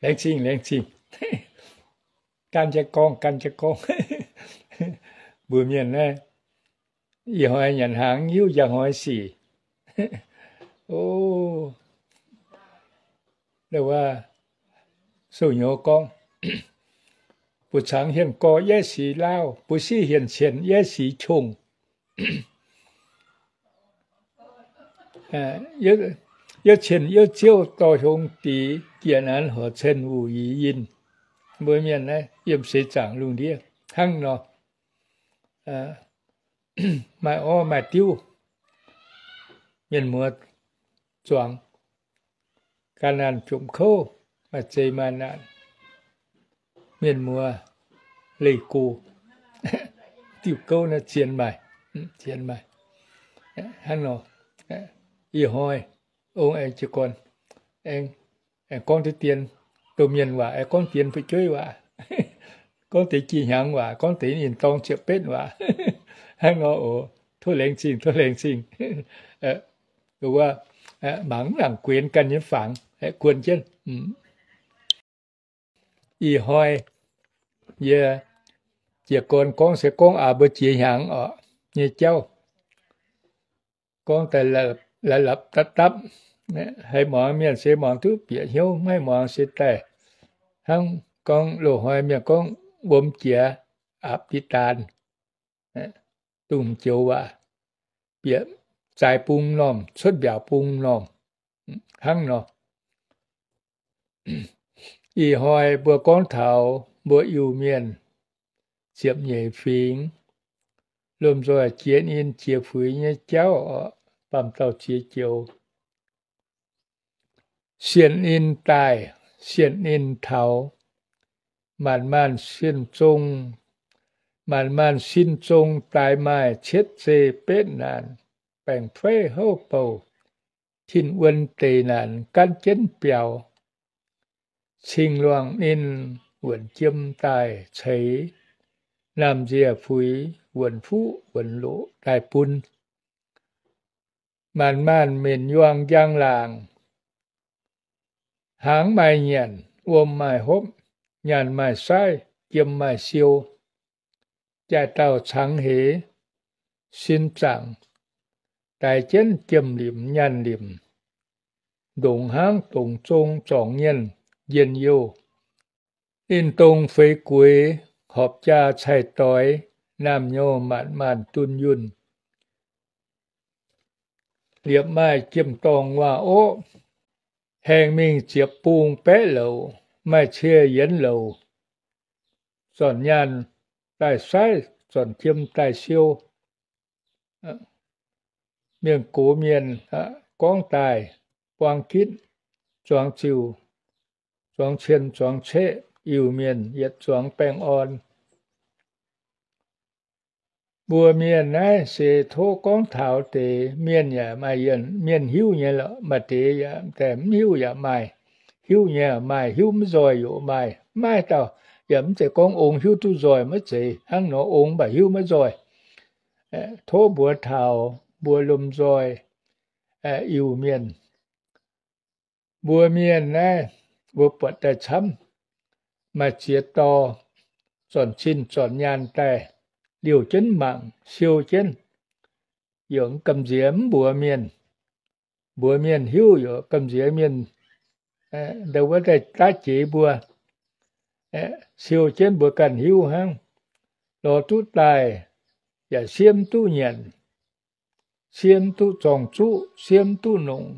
Laengz zingh, laengz zingh. Gan jienv gorngv, gan jienv gorngv. Mbuo mienh naaiv, ih hnoi nyanc hnaangx hiuv njang hnoi sic. O, wuov, sou-nyouz gorngv, buoz-cangx hienh gorx yietv sic laauh, buoz-siqv hienh cien yietv sic qongh. Yietv cien yietv ziouv dorh hiong dix, jiex naanx horc cen wuc yix yinh. Mbuo mienh naaiv yiem seix zaangc lungh ndiev hnangv nor, maaih orv maaih diuv, mienh muoz zuangx, ga'naanh jomc kouv, maaih zeqc maaih naanc, mienh muoz leih go, diuh gouv naaiv zien maaih, zien maaih. Hnangv nor, ih hnoi ong aengx jiez gorn, aengx gorngv deix dien domh mienh waac, aengx gorngv dien fu'jueiv waac, gorngv deix jiex hnyangx waac, gorngv deix ninh dorng ziepc betv waac. Hnangv nor oc. Tov laengz zingh, tov laengz zingh. Wuov, mangc nangc guenx ganh nyei fangx, guon jienv. Ih hnoi yie jiez gorn gorngv se gorngv aac mbuo jiex hnyangx orqc nyei jauv. Gorngv daaih la'lapc dapv dapv, haih muangx mienh se muangx duqv bieqc hnyouv, maiv muangx se daaih hnangv gorngv loz-hnoi mienh gorngv wuom jiex aapv diqc daanz, dongh joux waac, bieqc zaaix bung m'normh, cuotv mbiaauc bung m'normh, hnangv nor. Ih hnoi mbuo gorngv taux mbuo Iu-Mienh ziepc nyeic fingx, lomh nzoih jiex ninh jiex fuix nyei jauv, baamh dauh ziex joux. Sienh ninh daaih, sienh ninh taux, maanc maanc sin zong, maanc maanc sin zong daaih maaih cietv zei betv naanc, baengc fueiv houv bouh, tin wuon deic naanc gaanv jienv biaux. Cing-luangh ninh wuonc jiem daaih ceix, naamh nziec fuix wuonc fuqv wuonc loqc daaih bun. Maanc maanc menc yuang njang laangc, hnaangx maaih nyanc, wuom maaih hopv, nyaanh maaih saiv, jiem maaih siou. Jaaix dauh cangx heix sin zaangc, daix jienv jiem limc nyaanh limc, ndongc hnangv dongc zong zorngc nyienh njien-youh. Ninh dongh feix gueix horpc jaa cai-doix, naamh nyouz maanc maanc dunh yunh. Liepc maaih jiem-dorngh waac-oqv, haengh mingh ziepc bung baeqv louc, maaih cie yienx louc, zornc nyaanh daaih saiv, zornc jiem daaih siou. Mienh gox mienh gorngv daaih buang gitv, zuangx ziuh, zuangx cien, zuangx ceqv, Iu-Mienh yietc zuangx baengh orn. Mbuo mienh naaiv se tov gorngv taux deix mienh yaac maaih mienh hiuv nyei lorqc, maaih deix yaac mv hiuv yaac maaih, hiuv nyei yaac maaih, hiuv mv nzoih yaac maaih. Maaih dauh yaac mv zeiz gorngv ong hiuv duqv nzoih maiv zeiz, hnangv nor ong mv baac hiuv maiv nzoih. Tov mbuox taux mbuo lomh nzoih Iu-Mienh. Mbuo mienh naaiv mbuo buatc daaih camv, maaih ziex dorh zornc cin zornc nyaanh daaih, liouh jienv mangc siou jienv, yaac gamh nziex mv mbuox mienh. Mbuox mienh hiuv yaac gamh nziex mienh, ndau wuov daaih daav jeiz mbuo, siou jienv mbuo ganh hiuv hnangv. Lorz duqv daaih yaac siemv duqv nyanc, siemv duqv zorng zuqv, siemv duqv nongc,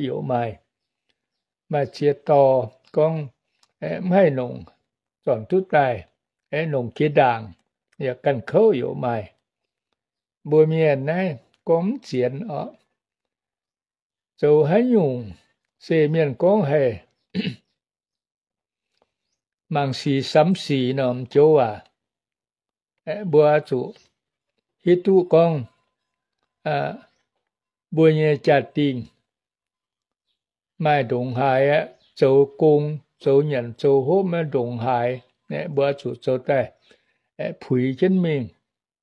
yaac maaih. Maaih ziex dorh gorngv mv haih nongc, zornc duqv daaih, nongc jiex ndaangc, yaac ganh kouv yaac maaih. Mbuo mienh naaiv gorngv mv zienx orqc, zoux haaix nyungc se mienh gorngv haih mangc sic samx sic nor, joux waac, mbuo zuqc hiuv duqv gorngv mbuo nyei jaa-dingh maaih ndongc haaix aqv, zoux gong, zoux nyanc, zoux hopv maiv ndongc haaix, mbuo zuqc zoux daaih puix jienv mingh,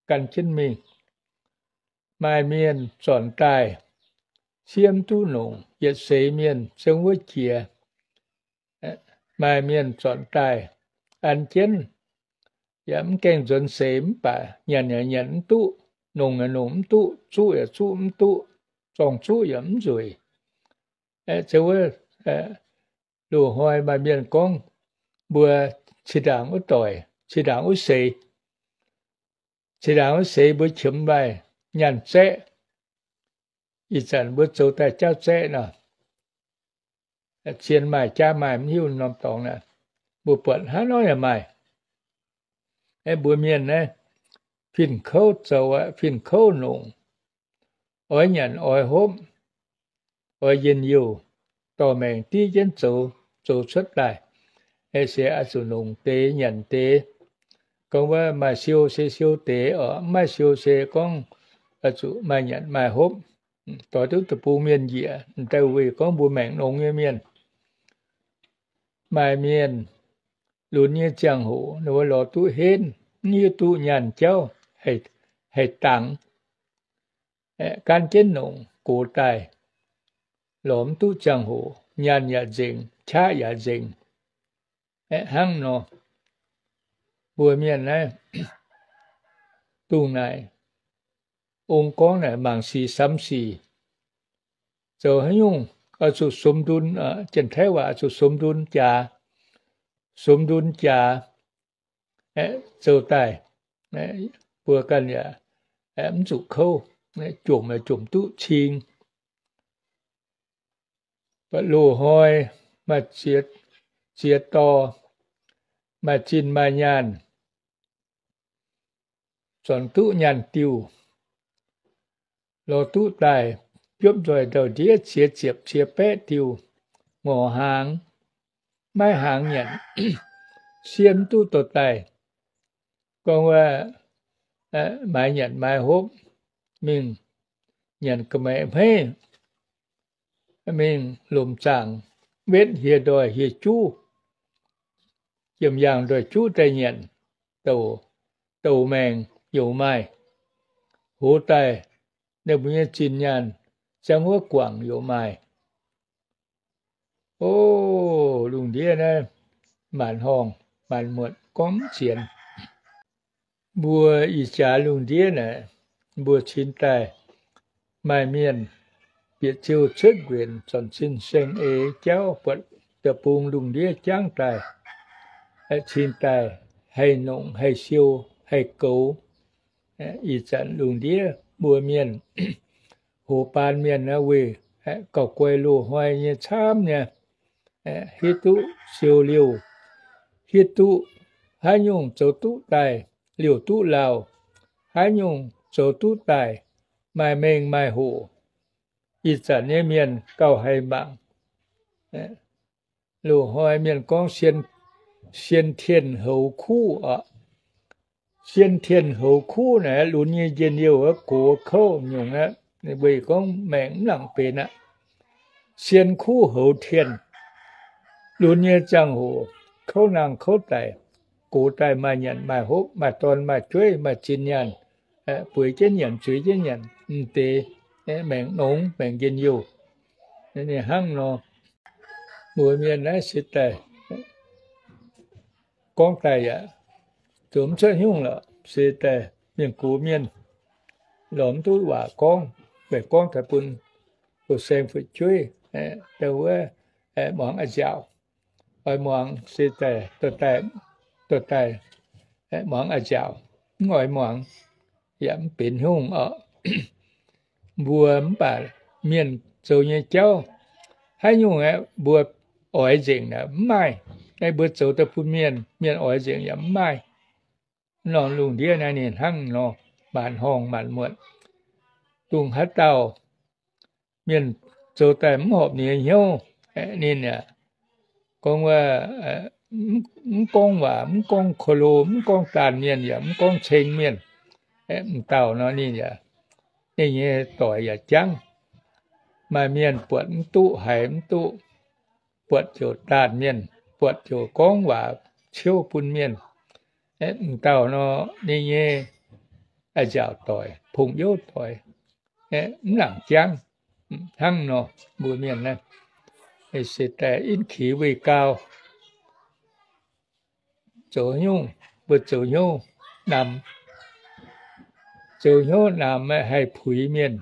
gan jienv mingh. Maaih mienh zornc daaih siemv duqv nongc, yietc seix mienh ziouc wuov jiex, Maaih mienh zornc daaih an jienv, yaac mv gaengh nzuonx seix, mv baac nyanc yaac nyanc mv duqv, nongc yaac nongc mv duqv, zuqv yaac zuqv mv duqv, zorng-zuqv yaac mv nzueic. Aeqv, loz-hnoi maaih mienh gorngv mbuo zinh ndaangc wuov doic, zinh ndaangc wuov seix, zinh ndaangc wuov seix mbuo qiemx maaih nyaanh zaeqv. Ih zanc mbuo zoux daaih jauv zaeqv nor, zien maaih jaav maaih mv hiuv norm dorngx naaic, mbuo buatc hnangv nor yaac maaih. Aeqv, mbuo mienh naaiv, fin-kouv zoux aqv, fin-kouv nongc, oix nyanc oix hopv, oix njien-youh, dorh maengc div jienv zoux, zoux cuotv daaih. Aeqv, se oix zuqc nongc deix nyanc deix. Gorngv wuov maaih siou se siou deix oc, mv maaih siou se gorngv oix zuqc maaih nyanc maaih hopv. Doix duqv deic-bung mienh njiec, daaih weic gorngv mbuo maengc nongx nyei mienh. Maaih mienh lunx nyei ziangh hoc ninh mbuo lorz duqv henv, mv hiuv duqv nyaanh jauv haih dangx, gan jienv nongc gox daaih, lorz mv duqv ziangh hoc, nyaanh yaac nzengc, qaqv yaac nzengc. Aeqv, hnangv nor, mbuo mienh naaiv dongh naaic ong gorngv naaic mangc sic samx sic, zoux haaix nyungc oix zuqc sumx ndun, janx-taiv waac zuqc sumx ndun jaax, sumx ndun jaax, zoux daaih mbuo ganh yaac mv zuqc kouv, jomc yaac jomc duqv cing. Loz-hnoi maaih ziex dorh, maaih zinh maaih nyaanh, zornc duqv nyaanh diuh, lorz duqv daaih biopv nzoih ndau-ndiev ciex ziepc ciex baeqv diuh, ngorc hnaangx, maiv hnaangx nyanc, siev mv duqv dorh daaih. Gorngv wuov, maaiz nyanc maaiz hopv, mingh nyanc ga'maeqc hmeiv, mingh lomc zaangc wetv hieh ndoih hieh juv, jiem yaangh ndoih juv daaih nyanc, douc maengc youc maaih. Hoz daaih ninh mbuo nyei zinh nyaanh ziangh wuov guangc youc maaih. O, lungh ndiev naaiv maanc horngh maanc muotc gorngv mv sienx. Mbuo ih jaax lungh ndiev naaic, mbuo cingx daaih maaih mienh bieqc ziuh cuotv nquenc zornc sin saeng-eix jauv buatc deic-bung lungh ndiev jangv daaih, cingx daaih haih nongc haih siou haih goux. Ih zanc lungh ndiev mbuo mienh, hoz baan mienh naaiv weih gauh guai loz-hnoi nyei camv nyei, hiuv duqv siou liouh, hiuv duqv haaix nyungc zoux duqv daaih liouh duqv lauh, haaix nyungc zoux duqv daaih maaih mengh maaih hoc. Ih zanc nyei mienh gauh haih mangc. Loz-hnoi mienh gorngv 先天后苦 oc. 先天后苦 naaic, lunx nyei njien-youh gox kouv nyungc aqv, weic gorngv maengc mv nangc benx aqv. 先苦后天, lunx nyei ziangh hoc kouv nangh kouv daic, gox daaih maaih nyanc maaih hopv, maaih dorn maaih jueiv, maaih zinh nyaanh, bueix jienv nyanc, zueiz jienv nyanc, m'deix maengc nongx, maengc njien-youh. Ninh hnangv nor, mbuo mienh naaiv se daaih gorngv daaih yaac zoux mv cuotv nyungc lorqc, se daaih mienh gox mienh lorz mv duqv waac gorngv, weic gorngv daaih bun fu'saeng fu'jueiv, daaih wuov, muangx a'nziaauc, oix muangx se daaih, dorh daaih muangx a'nziaauc, mv oix muangx yaac mv benx nyungc oc. Mbuo mv baac mienh zoux nyei jauv, haaix nyungc aeqv, mbuo oix nzengc naaic mv maaih. Naaiv mbuo zoux daaih bun mienh, mienh oix nzengc yaac mv maaih. Norm lungh ndiev naaiv ninh hnangv nor, maanc horngh maanc muotc. Dongh haaix dauh mienh zoux daaih mv horpc ninh nyei hnyouv, ninh yaac gorngv wuov, mv gorngv waac, mv gorngv ko lo, mv gorngv daanh mienh, yaac mv gorngv ceng mienh. M'dauh nor ninh yaac, ninh nyei doic yaac jangv. Maaih mienh buatc mv duqv, haiz mv duqv, buatc ziouc daanh mienh, buatc ziouc gorngv waac ciouv bun mienh. M'dauh nor ninh nyei a'nziaauc doic, pongx youv doic, mv nangc jangv. Hnangv nor, mbuo mienh naaiv se daaih inv kix weih gau, zoux hnyouv, mbuo zoux hnyouv namx, zoux hnyouv namx haih puix mienh.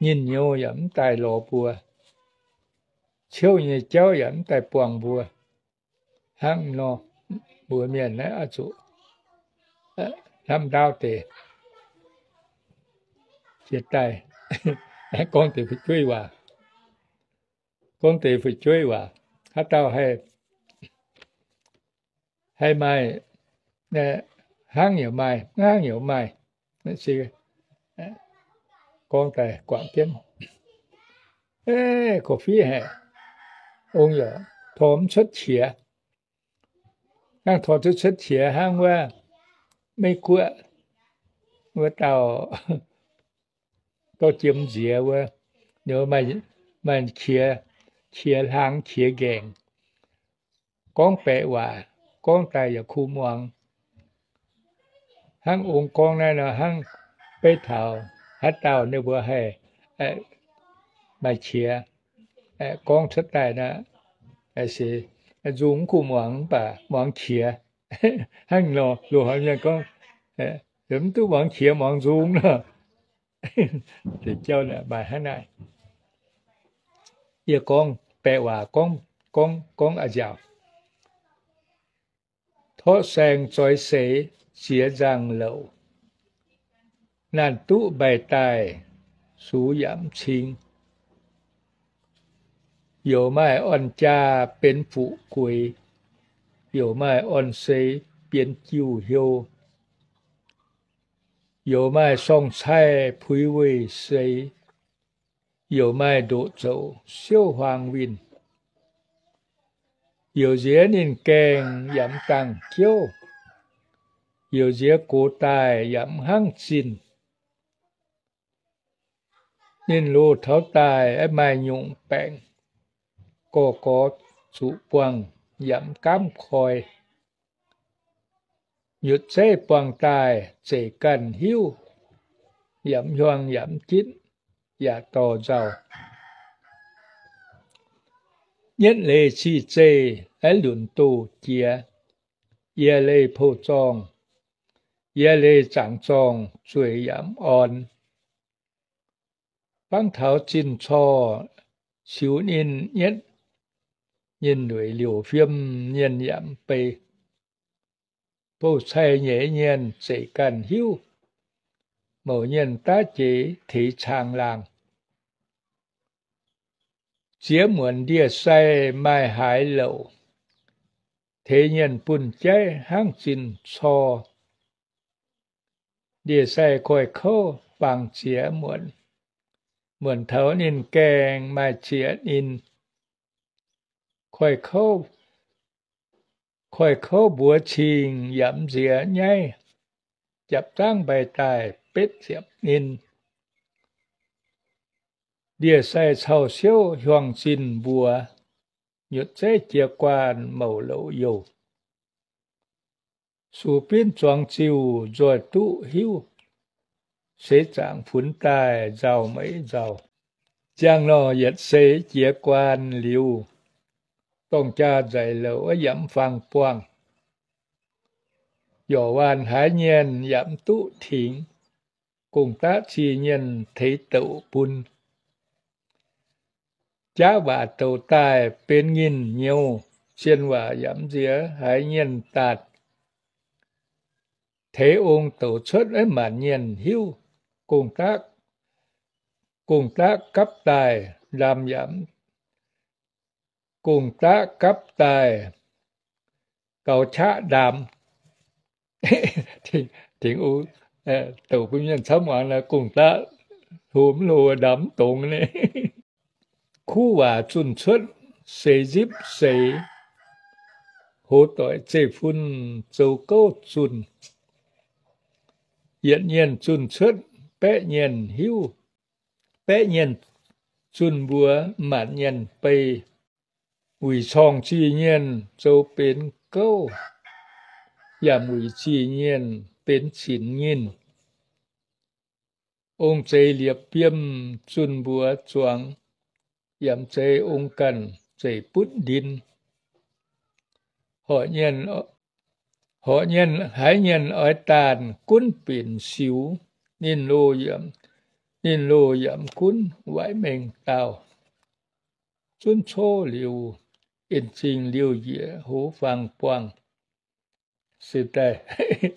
Nyinh nyouz yaac mv daaih lorz mbuo, ciouv nyei jauv yaac mv daaih buangh mbuo. Hnangv nor, mbuo mienh naaiv oix zuqc hnamv ndaauv deix. Jiex daaih gorngv deix fu'jueiv waac, gorngv deix fu'jueiv waac, haaix dauh haih, haih maaih, hnangv yaac maaih, hnangv yaac maaih. Se gorngv daaih guangc jienv, korv-fiqv haic, ong yaac tor mv cuotv qiex. Hnangv tor cuotv, cuotv qiex hnangv wuov Meiv Guoqv wuov dauh dorh jiem nziex wuov, maaih qiex, qiex hlang qiex nqaengc, gorngv baeqc waac, gorngv daaih yaac kuh muangx. Hnangv ong gorngv naaiv nor, hnangv beiv taux haaix dauh ninh mbuo haih maaih qiex, gorngv cuotv daaih nor, se nzung mv kuh muangx mv baac muangx qiex. Hnangv nor, loz-hnoi mienh gorngv, mv duqv muangx qiex muangx nzung nor. Deix jauv maaih hnangv naaiv. Yie gorngv baeqc waac, gorngv, gorngv a'nziaauc. Torqv saeng zoix seix ziex nzangc louc, naanc duqv mbaih daaih sux yaac mv cing. Youc maaih orn-jaa benx fuqv gueix, youc maaih orn-seix bienx jiu-hiou, youc maaih sorng-caih puix weih seix, youc maaih ndoqc zouc siouv huaang winh. Youc nziex ninh gaengh yaac mv dangh jouv, youc nziex gox daaih yaac mv hnangv zinh. Ninh loz taux daaih maaih nyungc baengc, gorx-gorx zuqc buangh yaac mv gaamv koi. Nyutc zeiv buangh daaih zeic ganh hiuv, yaac mv hiuang yaac mv gitv, yaac dorh nzauh. Nyietv leiz cih zeih aeqv, lunc doh jiex, yie leiz pou-zorng, yie leiz zaangc zorng zueiz yaac mv orn. Fangv taux zinh corc siux ninh nyietv, ninh lueic liouc fiem, ninh yaac mv bei. Bouh cai nyeiz nyienh zeic ganh hiuv, mouc nyienh daav jeiz teix caangh laangh. Ziex muonc ndie-sai maaih haaix louc, teix nyienh bunh jaiv hnangv zinh cor. Ndie-sai koiv-kouv bangc ziex muonc, muonc taux ninh gaengh maaih ziex ninh. Koiv-kouv, koiv-kouv mbuox cing yaac mv nziex nyaiv, japv zaangv mbaih daaih betv ziepc ninh. Ndie-sai cau siouv hiuang zinh mbuox, nyutc zeiv jiez guaan mouc louc youh. Sux binv zuangx ziuh nzoih duqv hiuv, seix zaangc funx daaih nzauh meix nzauh. Ziangh lorh yietc seix jiez guaan liuz, dorng jaa nzaic louc yaac mv fangx buangh. Yorc waanh haaix nyienh yaac mv duqv tingx, gong-daqv zih nyienh teix douc bun. Jaav waac douc daaih benx nyinh nyouz, sien waac yaac mv nziex haaix nyienh daanh. Teix ong douc cuotv maanc nyienh hiuv, gong-daqv, gong-daqv gapv daaih ndaam yaac, gong-daqv gapv daaih gaux qaqv ndaam. Tengx, tengx ong douc bun mienh camv muangx nor, gong-daqv hlo mv hlo, ndaam mv dongz nor. Kuv waac zunh cuotv seix nzipv seix, hoz doic zeiv fun zoux gouv zunh. Yietc nyienh zunh cuotv baeqv nyienh hiuv, baeqv nyienh zunh mbuox maanc nyienh bei. Wuic corngh zih nyienh zoux benx gouv, yaac wuic zih nyienh benx zinx nyinh. Ong-zeix liepc biem zunh mbuox zuangx, yaac zeiz ong ganh zeic butv ndin. Hoic nyienh, Horqc nyienh haiz nyienh oix daanh gunv binc siux, ninh loz yiemc, ninh loz yiemc gunv waaic mengh dauh. Zunv cov liuz, en zingh liouh njiec hoz faang buangh. Se daaih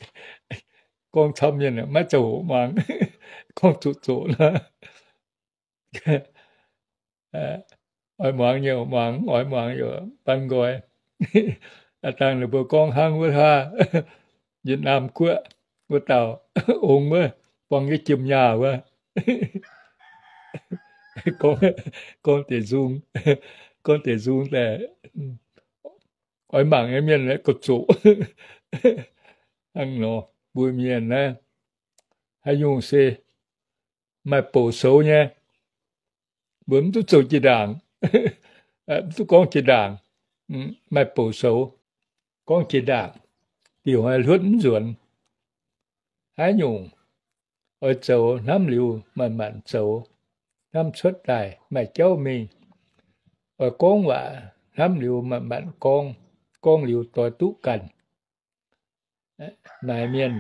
gorngv camv mienh maiv zoux hoqc muangx, gorngv zuqc zoqc nor. Oix muangx nyei muangx, oix muangx yaac ban nqoi. Aav dangh ninh mbuo gorngv hnangv wuov haav, Yietc Naamh Guoqv wuov dauh ong wuov, buangh nyei jiem nyaah wuov, gorngv deix nzung, gorngv deix nzung daaih, oix mangc nyei mienh gauh zoqc. Hnangv nor, mbuo mienh naaiv haaix nyungc se maaih bouc soux nyei. Mbuo mv duqv zoux jiex ndaangc, mv duqv gorngv jiex ndaangc, maaih bouc soux, gorngv jiex ndaangc, diuh hnoi hluotv mv nzuonx. Haaix nyungc oix zoux hnamv liuz manc-manc zoux, hnamv cuotv daaih maaih jauv mingh. Oix gorngv waac hnamv liuz manc-manc gorngv, gorngv liuz doix duqv ganh. Naaic mienh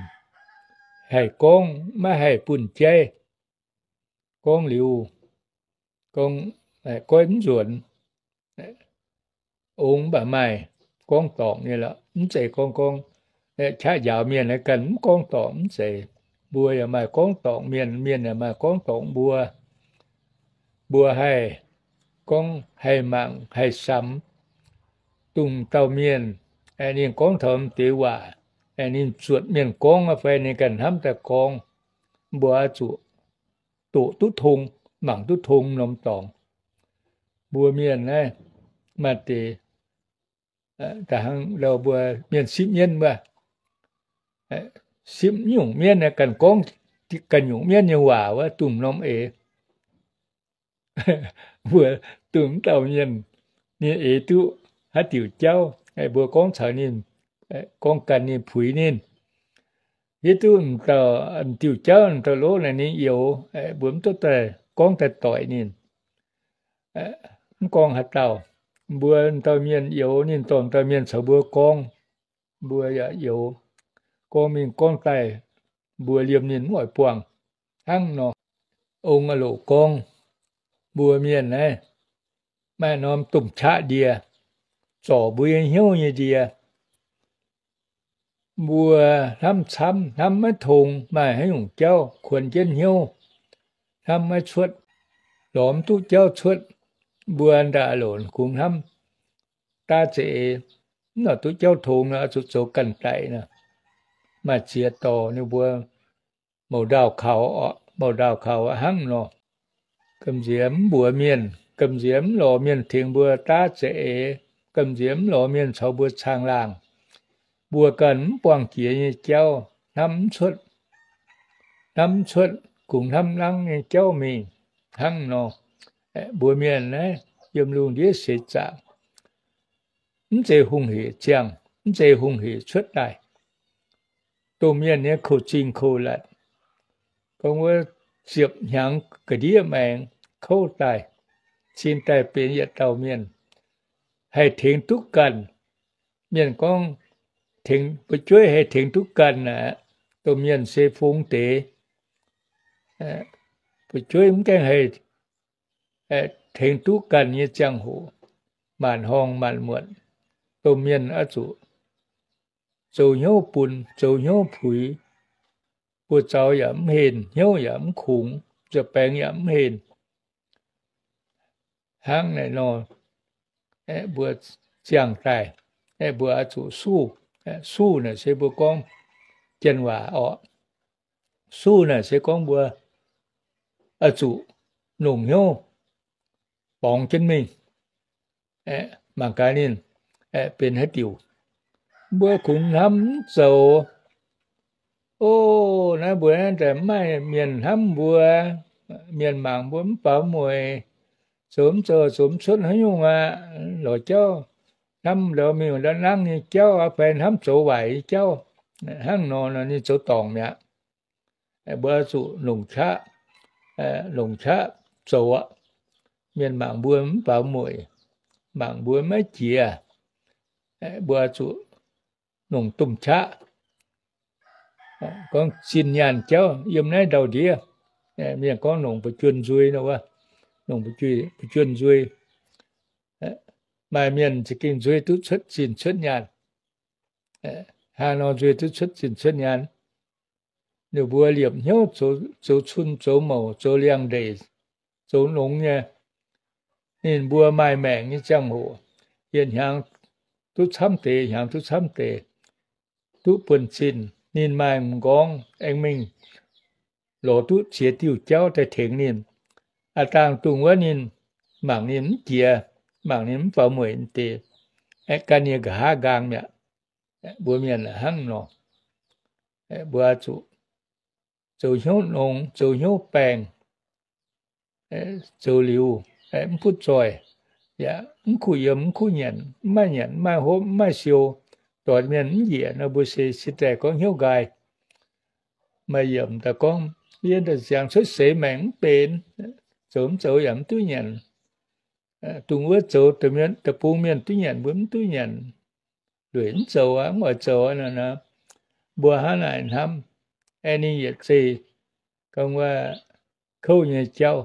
haih gorngv maiv haih bunh jaiv. Gorngv liuz, gorngv, goiv mv nzuonx. Ong mv baac maaih gorngv dorngc nyei lorqc, mv zeiz gorngv gorngv qaqv njaaux mienh ganh mv gorngv dorngc mv zeiz. Mbuo yaac maaih gorngv dorngc mienh, mienh yaac maaih gorngv dorngc mbuo. Mbuo haih gorngv haih mangc haih samx dongh dauh mienh, ninh gorngv taux deix waac, ninh zuotc mienh gorngv fai ninh ganh hnamv daaih gorngv, mbuo oix zuqc doqc duqv tong, mangc duqv tong norm dorngx. Mbuo mienh naaiv maaih deix, da'hnangv mbuo mienh sipv mienv wuov, sipv nyungc mienv ganh gorngv ganh nyungc mienv nyei waac wuov, dongh norm eix. Mbuo dongh dauh mienh, ninh eix duqv haaix diuc jauv, mbuo gorngv caux ninh, gorngv ganh ninh puix ninh. Hiuv duqv m'diuh jauv, m'dauh lov naaic ninh youx, mbuo mv duqv daaih gorngv daaih doic ninh. Mv gorngv haaix dauh, mbuo m'dauh mienh youx ninh, dorh m'dauh mienh caux mbuo gorngv, mbuo yaac youx. Gorngv mingh gorngv daaih, mbuo liemh ninh mv oix buangh. Hnangv nor, ong a'loc gorngv, mbuo mienh naaiv maaih norm domh qaqv ndie, zorc mbuo nyei hnyouv nyei ndie. Mbuo hnamv camv, hnamv maiv tong, maaih haaix nyungc jauv kuonx jienv hnyouv, hnamv maiv cuotv, lorz mv duqv jauv cuotv, mbuo ndaangc loc kungx hnamv daav za'eix, mv nor duqv jauv tong nor, zuqc zoux ganh daic nor. Maaih ziex dorh ninh mbuo mouc ndaauh kaux, mouc ndaauh kaux hnangv nor. Gamh nziex mv mbuox mienh, gamh nziex mv lorz mienh tengx mbuo daav za'eix, gamh nziex mv lorz mienh caux mbuo caangh laangh. Mbuo ganh mv buangh jiex nyei jauv, hnamv mv cuotv, hnamv mv cuotv, kungx hnamv nangv nyei jauv mingh hnangv nor. Mbuo mienh naaiv yiem lungh ndiev seix zaangc, mv zeiz hungh hec ziangh, mv zeiz hungh hec cuotv daaih. Domh mienh nyei kouv-zingh kouv-latc, gorngv wuov ziepc hnyangx ga'ndiev maengx kouv daaih, cin daaih benx yietc dauh mienh, haih tengx duqv ganh. Mienh gorngv tengx, fu'jueiv haih tengx duqv ganh aqv. Domh mienh se fong deix, fu'jueiv mv gaengh haih tengx duqv ganh nyei ziangh hoc, maanc horngh maanc muotc, domh mienh oix zuqc zoux hnyouv bun, zoux hnyouv puix, buoz-zaux yaac mv henh, hnyouv yaac mv kungx, nzuih baengx yaac mv henh. Hnangv naaic nor, mbuo ziangh daaih, mbuo oix zuqc suv. Suv naaic se mbuo gorngv janx waac orqc. Suv naaic se gorngv mbuo oix zuqc longc hnyouv borngz jienv mingh, mangc gaax ninh benx haaix diuc. Mbuo kungx hnamv mv zoux. O, naaiv mbuo naaiv daaih mv maaih mienh hnamv mbuo, mienh mangc mbuo mv baaux mueic, zoux mv zoux, zoux mv cuotv haaix nyungc aqv. Lorz jauv, hnamv ndau mingh ndau nangv nyei jauv aqv, fai hnamv zoux waaic nyei jauv. Hnangv nor, ninh zoux dorngc mi'aqv. Mbuo zuqc longc qaqv, longc qaqv zoux aqv. Mienh mangc mbuo mv baaux mueic, mangc mbuo maiv jiex, mbuo zuqc longc domh qaqv. Gorngv zinh nyaanh jauv yiem naaiv ndau-ndiev. Mienh gorngv longc ba'juonh nzuei nor wuov, longc ba'juonh nzuei. Maaih mienh za'gengh nzuei duqv cuotv zinh cuotv nyaanh. Hnangv nor nzuei duqv cuotv zinh cuotv nyaanh. Ninh mbuo liepc hnyouv zoux cun zoux mouc zoux liangx-ndeic, zoux longx nyei. Ninh mbuo maaih maengc nyei ziangh hoc, yietc hnyangx duqv camv deix, hnyangx duqv camv deix, duqv buonv-zinh. Ninh maaih m'nqorngv aengx mingh lorz duqv ziex diuh jauv daaih tengx ninh. Aav dangh dungh wuov ninh mangc ninh mv jiex, mangc ninh mv faaux mueic deix, aeqv, gan nyei nqa'haav nqaang mi'aqv. Mbuo mienh hnangv nor, mbuo zuqc zoux hnyouv nongx, zoux hnyouv baengh, zoux liuz mv butv zoih, yaac mv kuh yiem, mv kuh nyanc, mv maaih nyanc, mv maaih hopv, mv maaih siou, doix mienh mv njiec nor, mbuo se cingx daaih gorngv hnyouv nqaai. Maaih yiemc daaih gorngv, yie daaih ziangx cuotv seix maengc mv benx, zoux mv zoux yaac mv duqv nyanc. Dongh wuov zoux deic-bung mienh duqv nyanc, mbuo mv duqv nyanc, lueic mv zoux aqv, mv oix zoux aqv nor. Mbuo hnangv naaic hnamv, aeqv, ninh yietc zeiz gorngv wuov kouv nyei jauv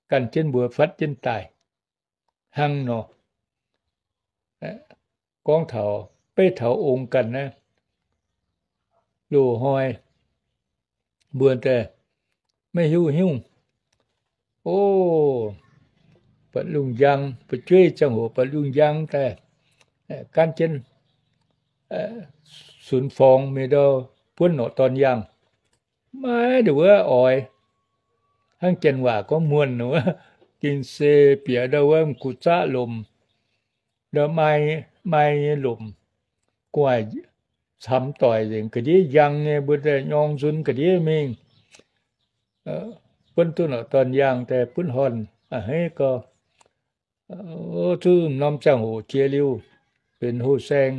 gan jienv mbuo fatv jienv daaih hnangv nor. Gorngv taux beiv taux ong ganh naaiv, loz-hnoi mbuo daaih maiv hiuv nyungc. O, buatc lungh njang, fu'jueiv ziangh hoc buatc lungh njang daaih gaanv jienv sunx forngx mingh ndau buonv norqc dorn yangh. Maiv ndongc wuov oix, hnangv janx waac gorngv muonh wuov, gengh se bieqc ndau wuov m'gux zaqv lomc, ndau mai, mai nyei lomc, gu'nguaaic camx doic nzengc, ga'ndiev njang nyei, mbuo daaih nyorng nzunc ga'ndiev mingh, buonv duqv norqc dorn yangh daaih butv horn a'hneiv. A'hneiv gau, zuqc norm ziangh hoc jiex liuz, benx houh saeng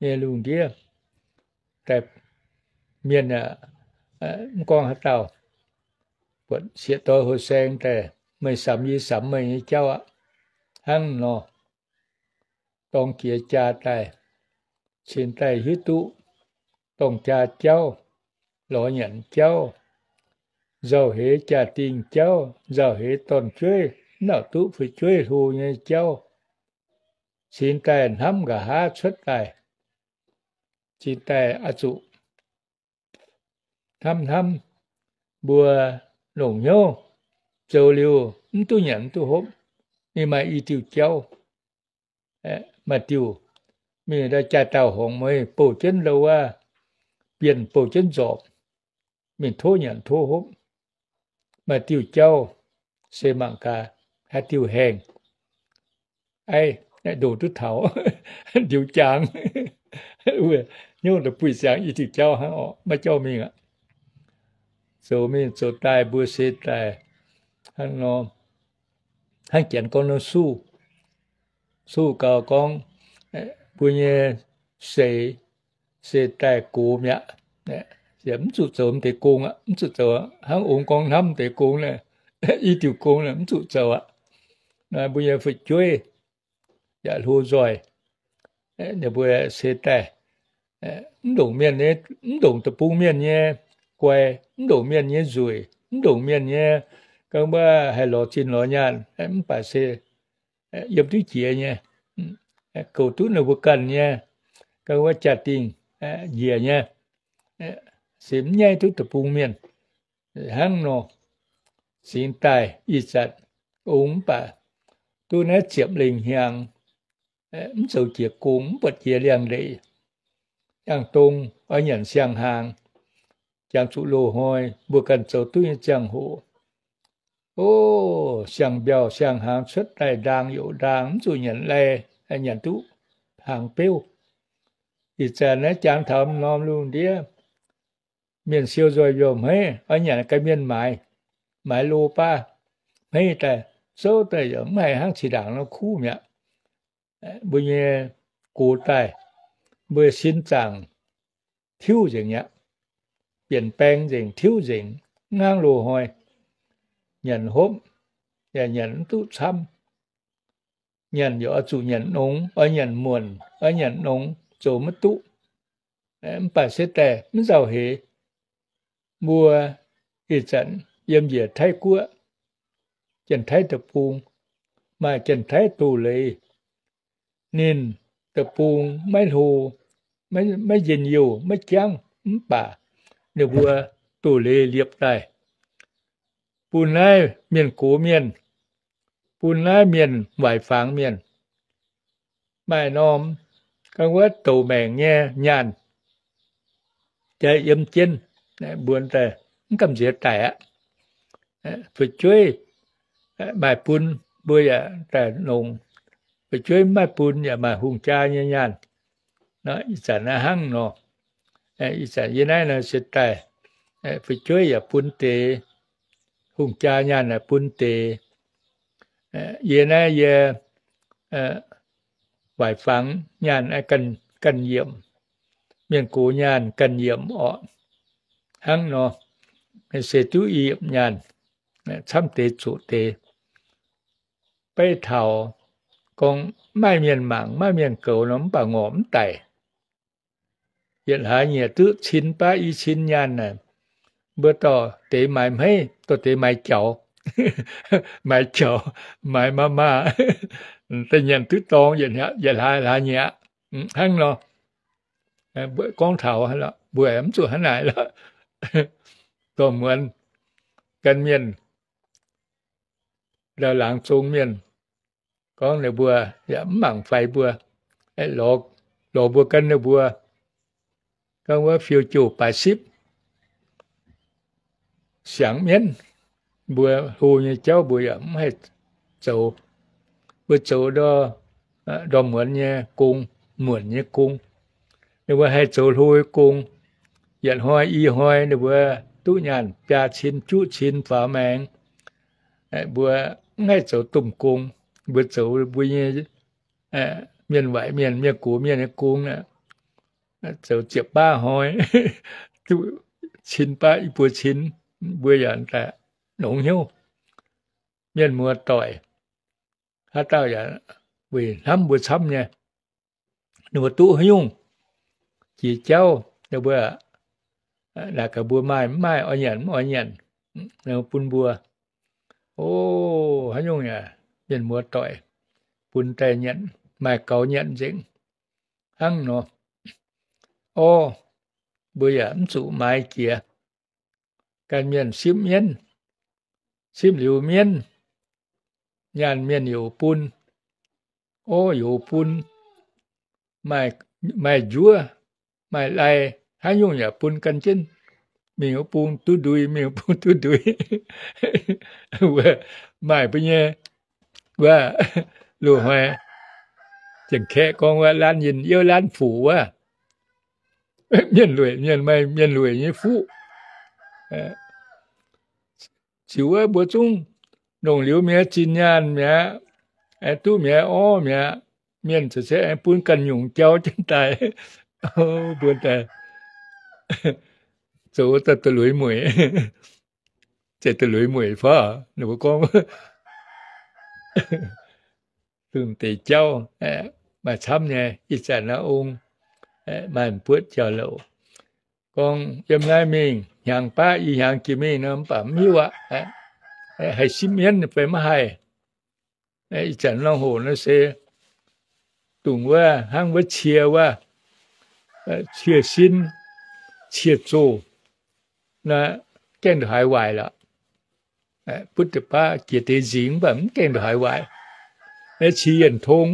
nyei lungh ndiev daaih, mienh aac, mv gorngv haaix dauh, buatc sieqv doix houh saeng daaih, meih samx yie samx meih nyei jauv aqv. Hnangv nor, dorng jiex jaa daaih, cingx daaih hiuv duqv dorng jaa jauv, lorz nyanc jauv, nzauh heix jaa-dingh jauv, nzauh heix dorn-jueiv, mv nauc duqv fu'jueiv hlo nyei jauv, cingx daaih hnamv nqa'haav cuotv daaih, cingx daaih oix zuqc hnamv hnamv mbuo longc hnyouv zoux liuz mv duqv nyanc mv duqv hopv. Ninh maaih i diuh jauv, maaih diuh mingh ndau jaa-daauh horngz mueiz bouh jienv ndau wuov, bienh bouh jienv nzorpc, mingh tov nyanc tov hopv. Maaih diuh jauv se mangc gaax haaix diuh haengh, aiv, ndoh duqv taux ndiux jangx. Wuov hnyouv da'buih ziangx i diuh jauv hnangv orqc, maiv jauv mingh aqv. Zoux mingh zoux daaih mbuo se daaih hnangv nor, hnangv janx gorngv nor suv, suv gau gorngv mbuo nyei seix se daaih gox mi'aqv. Mv zuqc zoux m'deix gong aqv, mv zuqc zoux hnangv ong gorngv hnamv m'deix gong naaiv, i diuc gong naaiv mv zuqc zoux aqv. Naaiv mbuo nyei fu'jueiv yaac hlo nzoih, ninh mbuo se daaih mv ndongc mienh, mv ndongc deic-bung mienh nyei guai, mv ndongc mienh nyei nzueic, mv ndongc mienh nyei ga'naaiv mbuo haih lorz zinh lorz nyaanh, mv baac se yiem duqv jiex nyei, goux duqv ninh mbuo ganh nyei ga'naaiv wuov jaa-dingh njiec nyei, se mv nyaiv duqv deic-bung mienh. Hnangv nor, cingx daaih ih zanc ong mv baac duqv naaiv ziepc lengh hnyangx, mv zoux jiex gong, mv buatc jiex liangx-ndeic, yangh dong oix nyanc siang-hnaangx, jangx zuqc loz-hnoi mbuo ganh zoux duqv nyei ziangh hoc, o, siang-mbiauh siang-hnaangx cuotv daaih ndaang youc ndaang, mv zuqc nyanc lai, nyanc duqv hnaangx beuv. Ih zanc naaiv jangx taux norm lungh ndiev, mienh siou nzoih mbiouh hmeiv, oix nyanc ga'mienh maaiz, maaiz lo baav hmeiv daaih, souv daaih yaac mv haiz hnangv zinh ndaangc nor kuv mi'aqv. Mbuo nyei gox daaih, mbuo sin zaangc tiuv nzengc mi'aqv, bienh baeng nzengc, tiuv nzengc, mv hnangv loz-hnoi nyanc hopv yaac nyanc mv duqv camv. nyanc yaac oix zuqc nyanc nongx, oix nyanc muonc, oix nyanc nongx, zoux maiv duqv. Mv baac se daaih mv nzauh heix. Mbuo ih zanc yiem njiec Taiv Guoqv, Janx-Taiv deic-bung, maaih Janx-Taiv doz-leiz. Ninh deic-bung maiv hlo, maiv njien-youh, maiv jangv, mv baac ninh mbuo doz-leiz liepc daaih, bun naaiv mienh gox mienh, bun naaiv mienh waaic fangx mienh. Maaih norm ganh wuov douc maengc nyei nyaanh jaaix yiem jienv, mbuo daaih mv gamh nziex daic aqv. Fu'jueiv maaih bun, mbuo yaac daaih longx. Fu'jueiv mv maaih bun yaac maaih hungh jaa nyei nyaanh. Ih zanc naaiv hnangv nor. Ih zanc yie naaiv nor se daaih, fu'jueiv yaac bun deix, hungh jaa nyaanh yaac bun deix. Yie naaiv yie waaic fangx nyaanh ganh yiemc, mienh gox nyaanh ganh yiemc orqc. Hnangv nor, se duqv i yiemc nyaanh, camv deix zoqc deix. Beiv taux gorngv maaih mienh mangc, maaih mienh goux nor, mv baac ngorc mv daic. Yietc hlaax nyieqc duqv cin baav i cin nyaanh naaic, mbuo dorh deix maaiz hmeiv, dorh deix maaiz jaux, maaiz jaux, maaiz maaz-maaz, da'nyanc duqv dorngx, yietc hlaax hlaax nyieqc aqv. Hnangv nor, gorngv taux mbuo mv zuqc hnangv naaic lorqc. Dorh muonz gan mienh, ndau laangz zong mienh, gorngv ninh mbuo yaac mv mangc faix mbuo, lorz mbuo gan ninh mbuo, gorngv wuov fiou jouh baaix sipv siangx mienv, mbuo hlo nyei jauv mbuo yaac mv haih zoux. Mbuo zoux ndorm muonz nyei gong, muonc nyei gong. Ninh mbuo haih zoux hlo nyei gong. Yietc hnoi i hnoi ninh mbuo duqv nyaanh biaa cin, juqv cin faaux maengx. Mbuo mv haih zoux domh gong. Mbuo zoux mbuo nyei mienh waaic mienh, mienh gox mienh nyei gong, zoux ziepc baav hnoi, duqv cin baav i buo cin, mbuo yaac longx hnyouv. Mienh muoz-doic, haaix dauh yaac weic hnamv mbuo camv nyei. Ninh mbuo duqv haaix nyungc jiex jauv, ninh mbuo naaic gaax mbuo maaih mv maaih, oix nyanc mv oix nyanc, ninh mbuo bun mbuo. O, haaix nyungc yaac mienh muoz-doic bun daaih nyanc, maaih gaux nyanc nzengc. Hnangv nor, orv, mbuo yaac mv zuqc maaiz jiex. Ganh mienh sipv mienv, sipv liuz mienv, nyaanh mienh youc bun. Orv youc bun, maaih njuov, maaih lai, haaix nyungc yaac bun gan jienv. Mingh wuov bung duqv ndui, mingh wuov bung duqv ndui. Wuov maaih mbuo nyei, wuov, loz-hnoi Janx-Kaeqv gorngv wuov laanh yinh youv laanh fuqv wuov. Mienh lueic, mienh maaih mienh lueic nyei fuqv. Ziux wuov mbuo zungv longc liuz mi'aqv, zinh nyaanh mi'aqv, duqv mi'aqv, orv mi'aqv, mienh ziouc se bun ganh nyungc jauv jienv daaih. Mbuo daaih zoux da'lueiz mueic, zeiz da'lueiz mueic fai? Ninh mbuo gorngv, dongh deix jauv maaih camv nyei. Ih zanc naaiv ong maaih m'buoqv jauv-louc gorngv yiem naaiv mingh hnyangx baav i hnyangx jiex mingh nor, mv baac mv hiuv aqv. Haih sipv mienv fai maiv haih? Ih zanc norm hoc naaiv se dongh wuov hnangv wuov cie wuov, cie sin, cie zoh, naaiv gaengh ndongc haaix waaic lorqc. Butv deix baav jiex deix nzingx mv baac mv gaengh ndongc haaix waaic. Naaiv qi yienh tong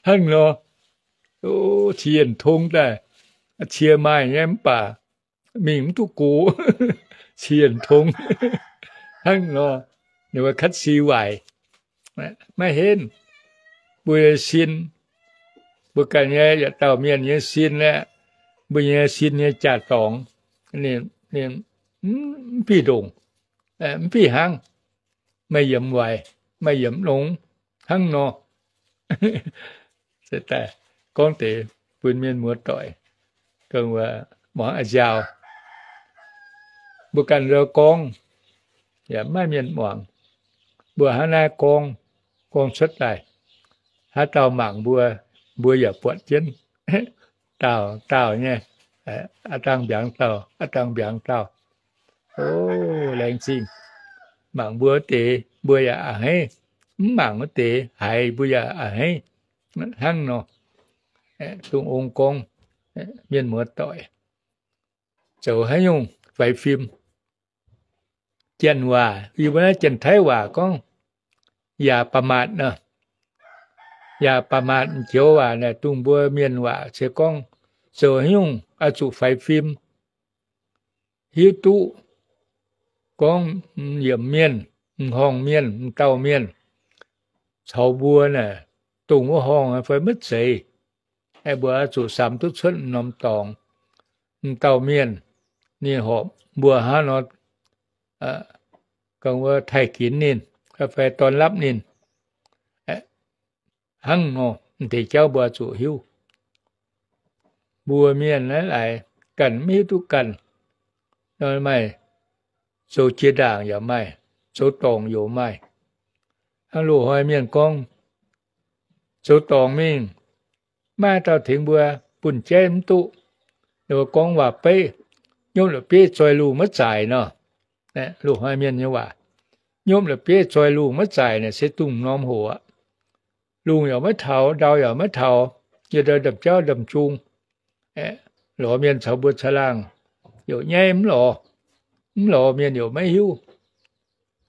hnangv nor, qi yienh tong daaih, cie maaih nyei mv baac mingh mv duqv gox, qi yienh tong hnangv nor, ninh mbuo katv si waaic. Maiv henv, mbuo nyei sin, mbuo ganh nyei yietc dauh mienh nyei sin aeqv, mbuo nyei sin nyei jaa-dorngx, ninh, ninh mv fih ndongc, mv fih hnangv, maaih yiemc waaic, maaih yiemc longx hnangv nor. Se daaih gorngv deix bun mienh muoz-doic muangx a'nziaaux. Mbuo ganh nzou gorngv yaac maiv maaih mienh muangx. Mbuo hnangv naaiv gorngv, gorngv cuotv daaih, Haaix dauh mangc mbuo, mbuo yaac buatc jienv. Dauh dauh nyei, aa dangh mbiaangx dauh, aa dangh mbiaangx dauh. O, laengz zingh. Mangc mbuo wuov deix, mbuo yaac a'hneiv. Mv mangc wuov deix, haiz mbuo yaac a'hneiv. Hnangv nor, dongh ong gorngv, mienh muoz-doic, zoux haaix nyungc faix fim? Janx waac, yie mbuo naaiv Janx-Taiv waac gorngv, อย่าประมาท nor. อย่าประมาท joux waac naaic dongh mbuo mienh waac se gorngv zoux haaix nyungc oix zuqc faix fim, hiuv duqv gorngv yiemc mienh, m'horngh mienh, m'dauh mienh caux mbuo naaic, dongh wuov horngh fai maiv zeiz. Mbuo oix zuqc samx duqv cuotv m'norm dorngx, m'dauh mienh, ninh horpc mbuo hnangv nor, ganh wuov taaih ginx ninh fai dorn lapv ninh. Hnangv nor, m'deix jauv mbuo zuqc hiuv. Mbuo mienh naaiv laaix ganh mv hiuv duqv ganh. Maaih zoux jiex ndaangc yaac maaih, zoux dorngc yaac maaih. Hnangv loz-hnoi mienh gorngv, zoux dorngc mingh, maiv maaih dauh tengx mbuo, bun jaiv mv duqv. Ninh mbuo gorngv waac-beiv, nyopv la'bieiv zoi lungh maiv zaaic nor. Loz-hnoi mienh nyei waac, nyopv la'bieiv zoi lungh maiv zaaic naaic se dongh m'norm hoc aqv. Lungh yaac maiv taux, ndau yaac maiv taux, yietc ndau ndamv jauv ndamv zung. Lorz mienh caux mbuo caangh laangh, youc nyaiv mv lorz, mv lorz mienh youc maiv hiuv,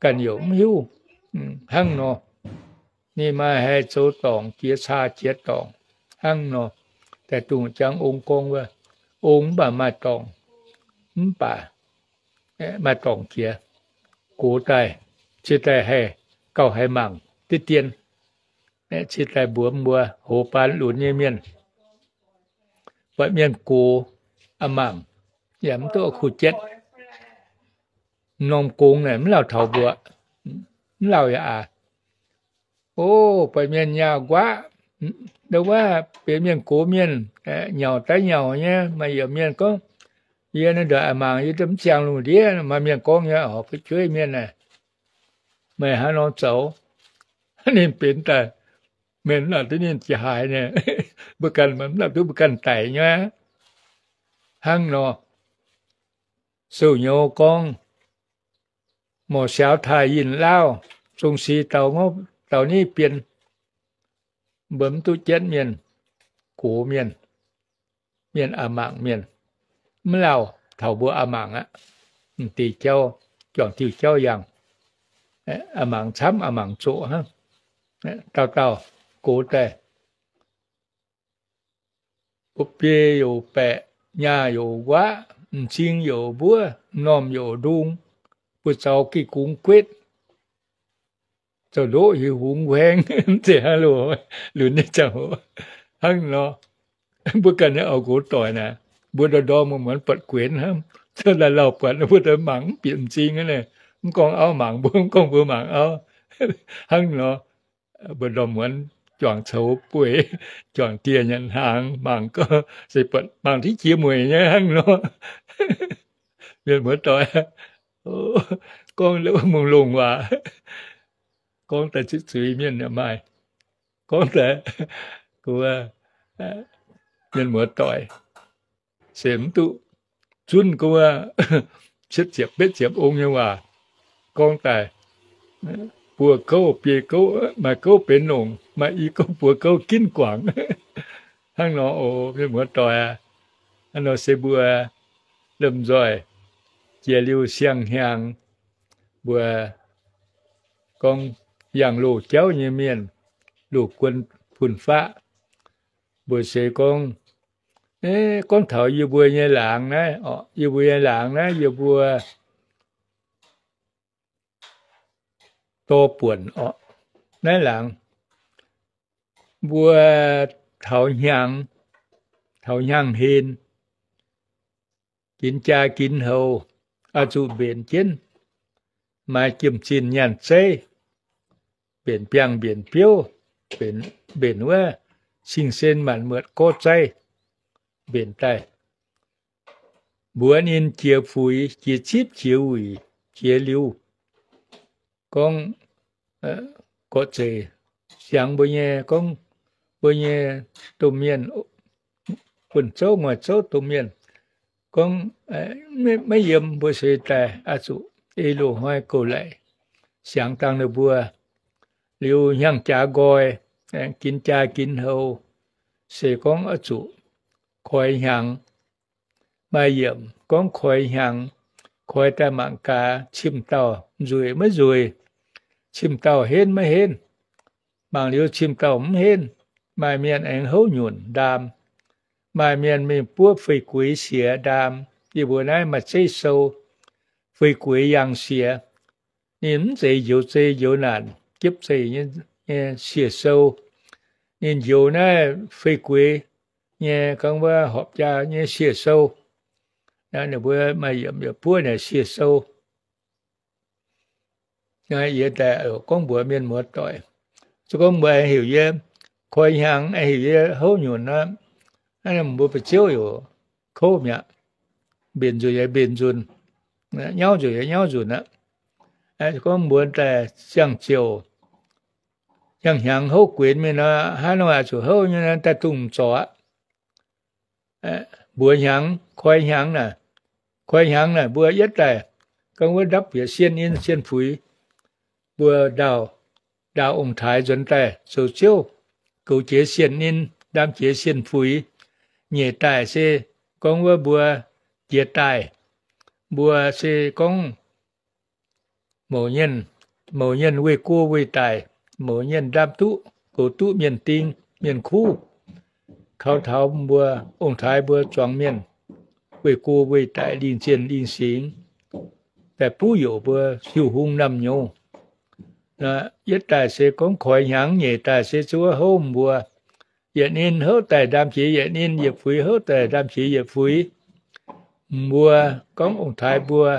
ganh youc mv hiuv. Hnangv nor, ninh maaih haih zoux dorngc jiex caa jiex dorngc. Hnangv nor, daaih dongh jangx ong gorngv wuov, ong mv baac maaih dorngc, mv baac maaih dorngc jiex, gox daaih, cie daaih haih gauh haiz mangc diqv dien. Cie daaih mbuox mbuo hoz baan lunx nyei mienh, buatc mienh gox a'mangc, yaac mv duqv kuh jatv. M'normh gong naaic mv lauh taux mbuo, mv lauh yaac aac. O, buatc mienh nyaah nquaqv, ndau wuov benx mienh gox mienh, nyauc daaih nyauc nyei, maaih yietc mienh gorngv, yie naaiv ndongc a'mangc yie mv ziangh lungh ndiev, maaih mienh gorngv nyei, fu'jueiv mienh aah, meih hnangv nor zoux, ninh benx daaih, meih mv lauh duqv ninh jiex haaix nyei, mbuo ganh mv lauh duqv mbuo ganh daic nyei. Hnangv nor, sou-nyouz gorngv, morc siaaux taaih yinh lauh, zong si dau niv bien, mbuo mv duqv jatv mienh, gox mienh, mienh a'mangc mienh, mv lauh taux mbuo a'mangc aqv. M'deix jauv, juangc diuh jauv yangh, a'mangc camv a'mangc zoqc hnangv. Dauh dauh gox daaih, biei youc baeqc, nyaah youc nquaqv, m'zing youc mbuov, m'normh youc ndung, buoz-zaux geh gungx guetv, zoux ndoqv hiuv hungx huaeng, mv zeiz hnangv loz-lunx nyei ziangh hoc. Hnangv nor, mbuo ganh nyei auv-nqox doic naaic, mbuo ndorm ndorm muonz buatc guenx hnangv, lauh lauh buatc mbuo mangc mv bieqc m'zing aqv. Mv gorngv auv mangc mbuo, mv gorngv mbuo mangc auv. Hnangv nor, mbuo ndorm muonz juangc coux bueix, juangc dieh nyanc hnaangx, mangc gau, se buatc mangc diqv jiex mueic nyei hnangv nor. Mienh muoz-doic, gorngv longx-longx waac, gorngv daaih zuqc zuiz mienh yaac maaih. Gorngv daaih, mienh muoz-doic, se mv duqv zunv gorngv cietv ziepc betv ziepc ong nyei waac. Gorngv daaih, buo gouv biei gouv, maaih gouv benx longc, maaih i gouv buo gouv ginv guangc. Hnangv nor oc, mienh muoz-doic aac, hnangv nor se mbuo lomh nzoih jiex liuz siang-hnyangx, mbuo gorngv yangh loz jauv nyei mienh, loz guon fun-faqv, mbuo se gorngv, gorngv taux yie mbuo nyei laangz naaiv, yie mbuo nyei laangz naaiv, yie mbuo dorh buonc orqc, naaiv laangz mbuo taux hnyangx, taux hnyangx-hlen, ginx jaa ginx houx, oix zuqc mbenc jienv, maaiz jiem-zinh nyaanh zeiv, mbenc biangh mbenc biouv, mbenc wuov cing-sen maanc muotc gorv zeiv, mbenc daaih. Mbuox ninh jiex fuix, jiex zipv, jiex wuic, jiex liuz, gorngv, gorqv-zeic siangx mbuo nyei gorngv, mbuo nyei domh mienh, buonv zouv ngoic zouv domh mienh gorngv maiv yiem, mbuo se daaih oix zuqc ei loz-hnoi goux laic siangx dangh ninh mbuo. Liuz hnyangx-jaax nqoi, ginx jaa ginx hou, se gorngv oix zuqc koi hnyangx. Maaih yiemc gorngv koi hnyangx, koi daaih mangc gaax cim-dauh nzueic maiv nzueic, cim-dauh henv maiv henv. Mangc liuz cim-dauh mv henv, maaih mienh aengx houv nyunc ndaam. Maaih mienh mingh buov fei gueix siex ndaam. Yie mbuo naaiv maaih zeiv sou, fei gueix yangh siex. Ninh mv zeiz njoux zei njoux naanc, jiepv zeih nyei siex sou. Ninh njoux naaiv fei gueix nyei, gorngv wuov horpc jaa nyei siex sou. Ninh mbuo maaih yiemc yaac buov naaic siex sou. Yie daaih gorngv mbuox mienh muoz-doic, se gorngv mbuo heuc yie koi hnyangx, heuc yie houv nyunc aqv, mbuo ba'ziouv yaac kouv mi'aqv. Mbenc nzunc yaac mbenc nzunc, nyauv nzunc yaac nyauv nzunc aqv. Se gorngv mbuo daaih ziangh ziouc, ziangh hnyangx houv guenx mingh nor, hnangv nor oix zuqc houv nyei, daaih dungx zorc aqv. Mbuox hnyangx, koi hnyangx naaic, koi hnyangx naaic mbuo yietv daaih gorngv wuov ndapv bieqc sienh in sienh fuix, mbuo ndaauh, ndaauh ong-taaix nzuonx daaih zoux ziouv, goux jiex sienh in, ndaam jiex sienh fuix. Nyeic daaih se gorngv wuov mbuo jiex daaih, mbuo se gorngv mouc nyienh, mouc nyienh weih go weih daic, mouc nyienh ndaam duqv, goux duqv mienh ding, mienh kuv, kaux taux mbuo ong-taaix mbuo zuangx mienh, weih go weih daic, lingh zienh lingh singx, daaih buv youc mbuo siou hung naamh nyouz. Yietv daaih se gorngv koi hnyangx, nyeic daaih se zuov houv mbuo. Yietc ninh houv daaih ndaam jiex yietc ninh, yietc fuix houv daaih ndaam jiex yietc fuix. Mbuo gorngv ong-taaix mbuo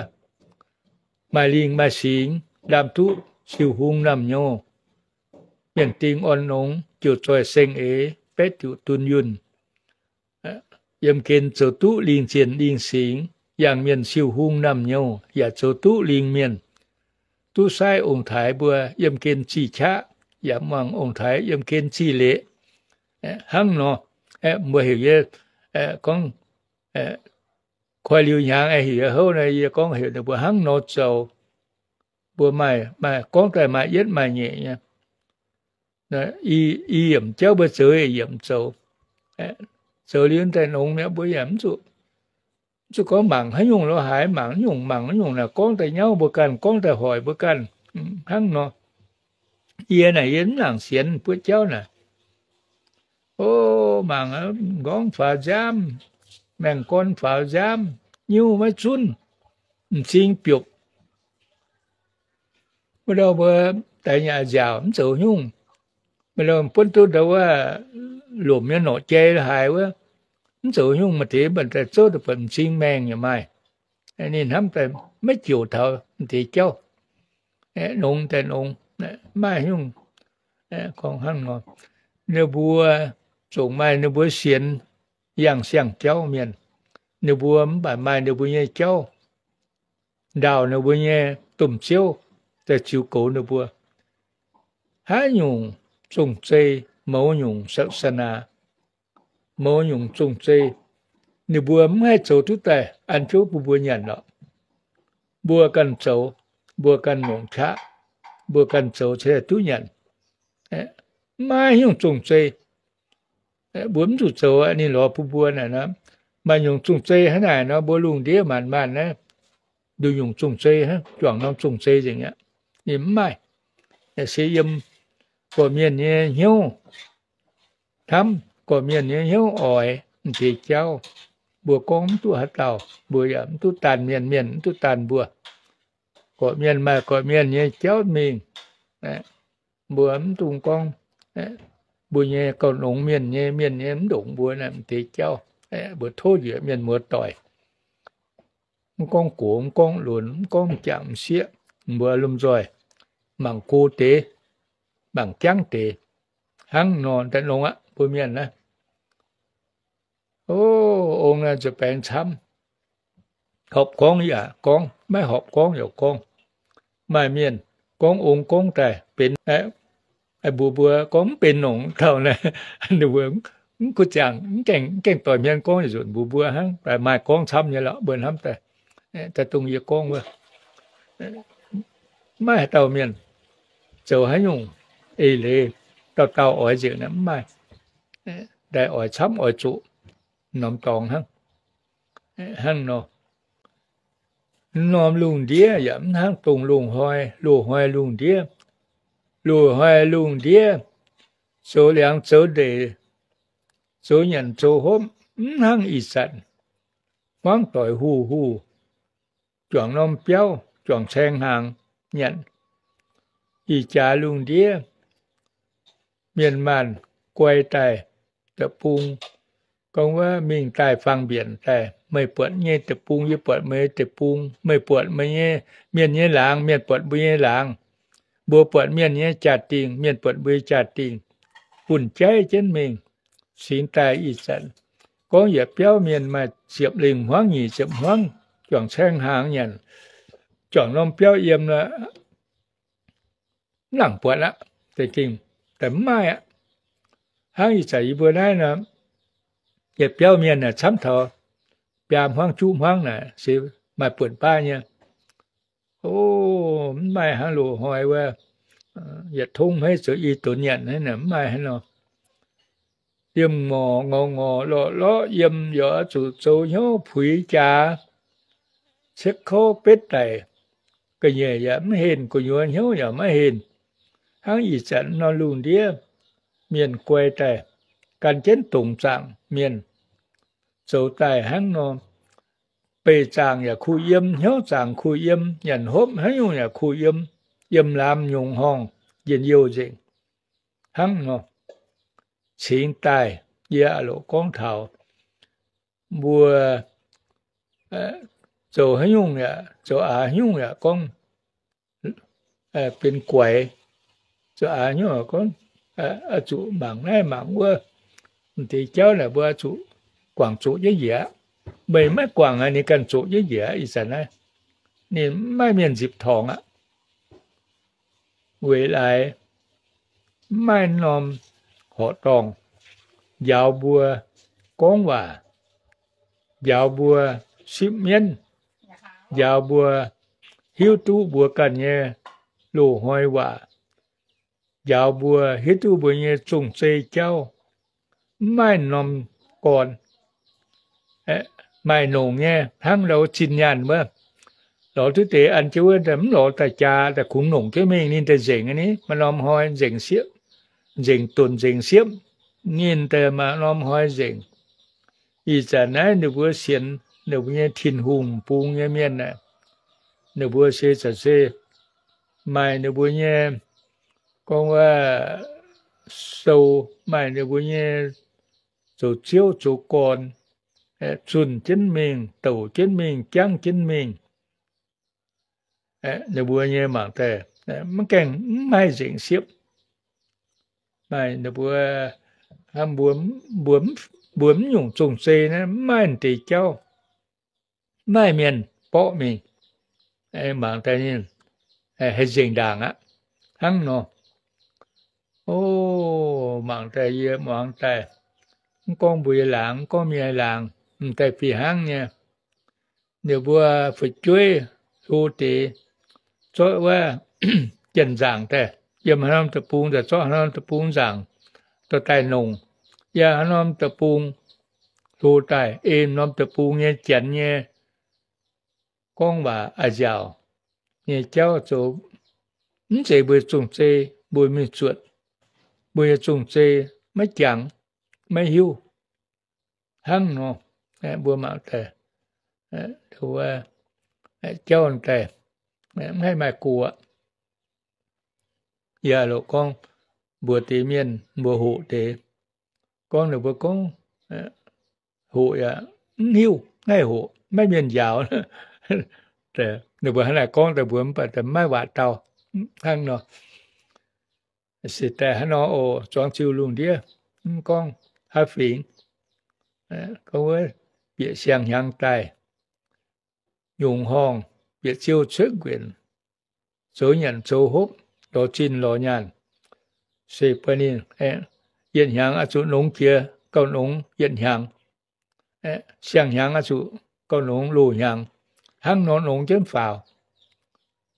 maaih lingh maaih singx, ndaam duqv siou hung naamh nyouz, mienh ding orn nongx, jiouc zoih seng-eix, baeqv diuc dunh yunh, yiem gen zoux duqv lingh zienh lingh singx, yangh mienh siou hung naamh nyouz, yaac zoux duqv lingh mienh, duqv saaiv ong-taaix mbuo yiem gen zih qaqv, yaac muangx ong-taaix yiem gen zih leqc. Hnangv nor, mbuo heuc yie gorngv, koi liuz hnyangx heuc yie houv nor, yie gorngv heuc ninh mbuo hnangv nor zoux. Mbuo maaih, maaih gorngv daaih maaih yietv maaih nyeic nyei. I yiemc jauv mbuo zoux yiemc zoux. Zoux liuz daaih nongx mi'aqv, mbuo yaac mv zuqc, mv zuqc gorngv mangc haaix nyungc lo haaix, mangc nyungc, mangc nyungc naaic gorngv daaih nyauv mbuo ganh, gorngv daaih hoic mbuo ganh. Hnangv nor, yie naaic yie mv nangc sienx buov jauv naaic. O, mangc m'nqorngv faaux nziaamv, maengh gorn faaux nziaamv, nyiuv maiv zunv, m'zing biopc. Wuov ndau mbuo daix nyaah nziaauc mv zoux nyungc. Maaih ndau buonv duqv ndau wuov lomc nyei norqc jai haaix wuov, mv zoux nyungc, maaih deix mbuo daaih zouv daaih buatc m'zing maengh yaac maaih. Ninh hnamv daaih maiv jouc taux m'deix jauv. Nongx daaih nongx, maiv nyungc. Gorngv hnangv nor, ninh mbuo zongc maaih ninh mbuo sienx yangh siang-jauv mienh, ninh mbuo mv baac maaih ninh mbuo nyei jauv, ndaauh ninh mbuo nyei domh ziouv daaih ziux goux ninh mbuo. Haaix nyungc zong-zei, mouz nyungc ศาสนา, mouz nyungc zong-zei, ninh mbuo mv haih zoux duqv daaih an jienv bun mbuo nyanc lorqc. Mbuo ganh zoux, mbuo ganh longc qaqv, mbuo ganh zoux cingx duqv nyanc. Maiv nyungc zong-zei. Mbuo mv zuqc zoux, ninh lorz bun mbuo naaic nor. Maaih nyungc zong-zei hnangv naaic nor, mbuo lungh ndiev maanc maanc naaiv, nduqc nyungc zong-zei, juangc norm zong-zei nzengc aqv. Ninh mv maaih. Se yiem gorqv-mienh nyei hnyouv hnamv, gorqv-mienh nyei hnyouv oix m'deix jauv. Mbuo gorngv mv duqv haaix dauh, mbuo yaac mv duqv daanh mienh, mienh mv duqv daanh mbuo. Gorqv-mienh maaih gorqv-mienh nyei jauv mingh. Mbuo mv dungx gorngv mbuo nyei gauh longx mienh nyei, mienh nyei mv ndongc mbuo naaic m'deix jauv. Mbuo tov njiec mienh muoz-doic, mv gorngv gox, mv gorngv lunx, mv gorngv m'jangc m'sieqv, mbuo lomh nzoih mangc go deix, mangc jangv deix. Hnangv nor daaih longx aqv, mbuo mienh naaiv. O, ong naaiv nzuih baengx camv. Horpc gorngv yaac gorngv, maiv horpc gorngv yaac gorngv. Maaih mienh gorngv ong gorngv daaih benx aeqv, Mbuox mbuo gorngv mv benx nongc dauh naaiv, ninh mbuo mv kuv ziangh, mv gaengh doix hmien gorngv yietc nzunc mbuox mbuo hnangv. Maaih gorngv camv nyei lorqc, mbuo hnamv daaih, daaih dongh yie gorngv wuov, mv maaih haaix dauh mienh zoux haaix nyungc eix leiz dauh dauh oix nzengc naaic, mv maaih. Ndaaih oix camv oix zoqc norm dorngx hnangv. Hnangv nor, norm lungh ndiev yaac mv hnangv dongh loz-hnoi, loz-hnoi lungh ndiev, loz-hnoi lungh ndiev, zoux liangx zoux ndeic, zoux nyanc zoux hopv, mv hnangv ih zanc hmuangv doic huh huh, juangc norm biauv, juangc caeng hnaangx nyanc. Ih jaax lungh ndiev, mienh maanh guai daaih deic-bung, gorngv wuov mingh daaih fangx mbienc daaih, meih buatc yie nyei deic-bung, yie buatc meih nyei deic-bung, meih buatc meih nyei, mienh nyei laangz, mienh buatc mbuo nyei laangz, mbuo buatc mienh nyei jaa-dingh, mienh buatc mbuo nyei jaa-dingh, bun jaiv jienv mingh. Cingx daaih ih zanc gorngv yietc biauv mienh maaih ziepc lengh hmuangv, nyic ziepc hmuangv, juangc caeng hnaangx nyanc, juangc norm biauv yiem, mv nangc buatc aqv. Deix gengh daaih mv maaih aqv. Hnangv ih zanc yie mbuo naaiv nor, yietc biauv mienh naaic camv taux biaa hmuangv juqv hmuangv naaic se maaih buonc baav nyei. O, mv maaih hnangv loz-hnoi wuov, yietc tongv hmeiv zoux i donx nyanc hnangv naaic, mv maaih hnangv nor. Liemh ngorc ngorc ngorc lorqc lorqc yiem, yaac oix zuqc zoux hnyouv puix jaax, cietv kouv betv daic, ga'nyiec yaac mv henh, gu'nyuoz hnyouv yaac maiv henh. Hnangv ih zanc norm lungh ndiev mienh guai daaih, gan jienv dongc zaangc mienh zoux daaih hnangv nor. Beih zaangc yaac kuh yiem, hnyouv zaangc kuh yiem, nyanc hopv haaix nyungc yaac kuh yiem, yiem laamz nyungc horngh, njien-youh nzengc hnangv nor. Cingx daaih yie aah loc gorngv taux mbuo zoux haaix nyungc yaac, zoux aax haaix nyungc yaac gorngv benx guaix. Zoux aax haaix nyungc yaac gorngv oix zuqc mangc naaiv mangc wuov. M'deix jauv naaic mbuo oix zuqc guangc zoqc jienv njiec aqv. Meih maiv guangc aqv, ninh ganh zoqc jienv njiec aqv. Ih zanc naaiv ninh maiv maaih mienh nzipc torngx aqv. Weic laaix maiv maaih norm horqc dorngh njaaux mbuo gorngv waac, njaaux mbuo sipv mienv, njaaux mbuo hiuv duqv mbuo ganh nyei loz-hnoi waac, njaaux mbuo hiuv duqv mbuo nyei zong-zei jauv. Mv maaih norm gorn maaih nongc nyei, hnangv lorz zinh nyaanh wuov, lorz duqv deix an jienv wuov, mv lorz daaih jaax daaih kungx nongc jienv mingh, ninh daaih nzengc ni. Maaih norm hnoi nzengc siepv, nzengc dunc nzengc siepv, ninh daaih maaih norm hnoi nzengc. Ih zanc naaiv ninh mbuo sienx ninh mbuo nyei Tin-Hungh bung nyei mienh aeqv, ninh mbuo se zanc se maaih ninh mbuo nyei gorngv wuov sou, maaih ninh mbuo nyei zoux ziouv zoux gorn, zunh jienv mingh, douc jienv mingh, jangv jienv mingh. Ninh mbuo nyei mangc daaih maiv gaengh mv haih nzengc siepv. Maaih ninh mbuo, mbuo, mbuo mv nyungc zong-zei naaiv mv maaih deix jauv, mv maaih mienh borqv mingh. Mangc daaih ninh haih nzengc ndaangc aqv. Hnangv nor, o, mangc daaih yie muangx daaih, mv gorngv mbuo nyei laangz, mv gorngv mienh nyei laangz, m'daaih fih hnangv nyei. Ninh mbuo fu'jueiv hlo deix zorqv wuov janx-nzaangc daaih, yiem haaix norm deic-bung daaih zorqv haaix norm deic-bung nzaangc dorh daaih nongc. Yiem haaix norm deic-bung hlo daaih, ei norm deic-bung nyei janx nyei gorngv waac a'ih nziaauc nyei jauv zoux, mv zeiz mbuo nyei zong-zei, mbuo mingh zuotc mbuo nyei zong-zei maiv jangx, maiv hiuv. Hnangv nor, mbuo mangc daaih, jauv daaih mv haih maaih go aqv. Yie loc gorngv mbuox deix mienh mbuo hoqc deix, gorngv ninh mbuo gorngv hoqc yaac mv hiuv, mv haih hoqc, maiv mienh njaaux. Ninh mbuo hnangv naaic gorngv daaih mbuo mv baac maiv waac dau. Hnangv nor, se daaih hnangv nor oc, zuangx ziux lungh ndiev, mv gorngv haaix fingx, gorngv wuov bieqc siang-hnyangx daaih, nyungc horngh bieqc ziouv cuotv nquenc, zoux nyanc zoux hopv, lorz zinh lorz nyaanh, se bun ninh, yietc hnyangx oix zuqc nongx jiex gauh nongx yietc hnyangx, siang-hnyangx oix zuqc gauh nongx loz-hnyangx, hnangv nor nongx jienv faaux.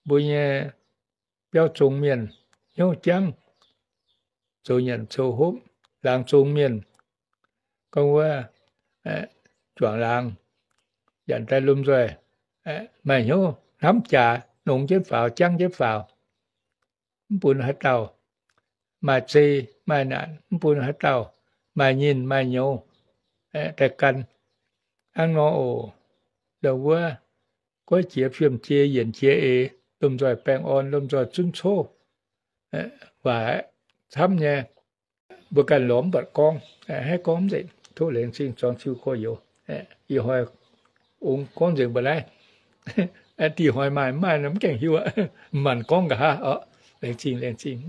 Mbuo nyei biauv zong mienh hnyouv jangv, zoux nyanc zoux hopv, laangz zong mienh gorngv wuov juangc laangz, nyanc daaih lomh nzoih maaih hnyouv hnamv jaax, nongx jienv faaux, jangv jienv faaux, mv bun haaix dauh maaih zei maaih naanc, mv bun haaix dauh maaih nyinh maaih nyouz daaih gan. Hnangv nor oc, ndau wuov goiv jiex fiem jiex yienc jiex eix, lomh nzoih baengh orn, lomh nzoih zunv coqv. Waac camv nyei, mbuo ganh lorz mv buatc gorngv, haih gorngv mv nzengc. Tov laengz zingh zuangx ziux gorx-youz. Ih hnoi ong gorngv nzengc mbuo naaiv. Dih hnoi maaih maaih nor mv gaengh hiuv aqv. Maanc gorngv nqa'haav oc. Laengz zingh, laengz zingh.